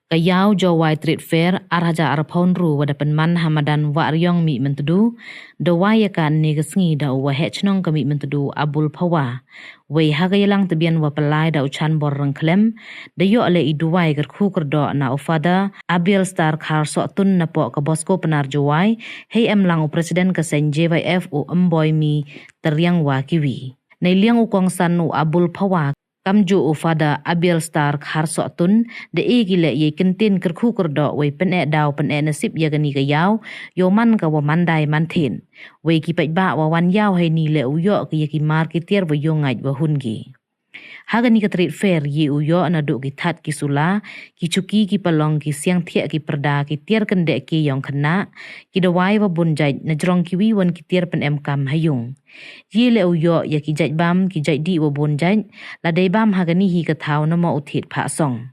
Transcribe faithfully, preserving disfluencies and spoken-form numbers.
Ka Yaw Jowai Trade Fair ar hajar arphaw ynru wa da pynman ha madan Wahriong Mihmyntdu, da wai ya ka ynne ka sngi da u Waheh Chnong ka Mihmyntdu Abul Phawa. Wei ha ka yalang tbian wa pynlai da u Chanbor Ryngkhlem, da yoh leh i duwai kyrkhu kyrdoh na u Father Abielstar Kharsohtun napoh ka Bosco Pnar Jowai, hei em lang u President ka seng J Y F u Ymboimi Tariang wa kiwi. Nei liang u kongsan u Abul Phawa, kamjooh u Father Abielstar Kharsohtun, da e ki leh yei kyntien kyrkhu kyrdoh wei pyneh daw pyneh nasip ya kani ka yaw, yow man ka wa man dai man thied. Wei ki paidbah wa wan yaw heini leh u yoh ki ya ki mar ki tiar wa yow ngait wa hun ki. Ha kani ka trade fair ye u yoh nadooh ki that ki sula, ki chuki ki palong, ki siang thiah ki pyrda, ki tiar kyndeh ki yong khynnah, ki dawai wa bun jait najrong kiwi wan ki tiar pynemkam ha yung. Ye leh u yoh ya ki jait bam, ki jait dih wa bun jait, la dei bam ha kani hi ka thaw namo u thied phah song.